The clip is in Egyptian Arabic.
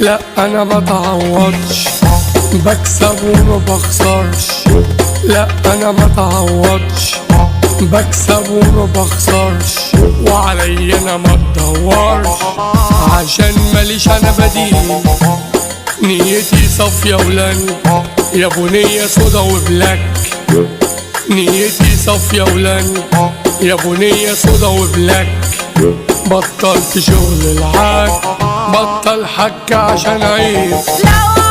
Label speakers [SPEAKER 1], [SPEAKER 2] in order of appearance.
[SPEAKER 1] لا انا ما تعوضش، بكسب وما بخسرش. لا انا ما تعوضش، بكسب وما بخسرش. وعلي انا ما تدورش، عشان ماليش انا بديل. نيتي صافية ولن يا بنية سودا و black. نيتي صافية ولن يا بنية سودا و black. بطلت شغل العك، بطل حك عشان عيب.
[SPEAKER 2] لو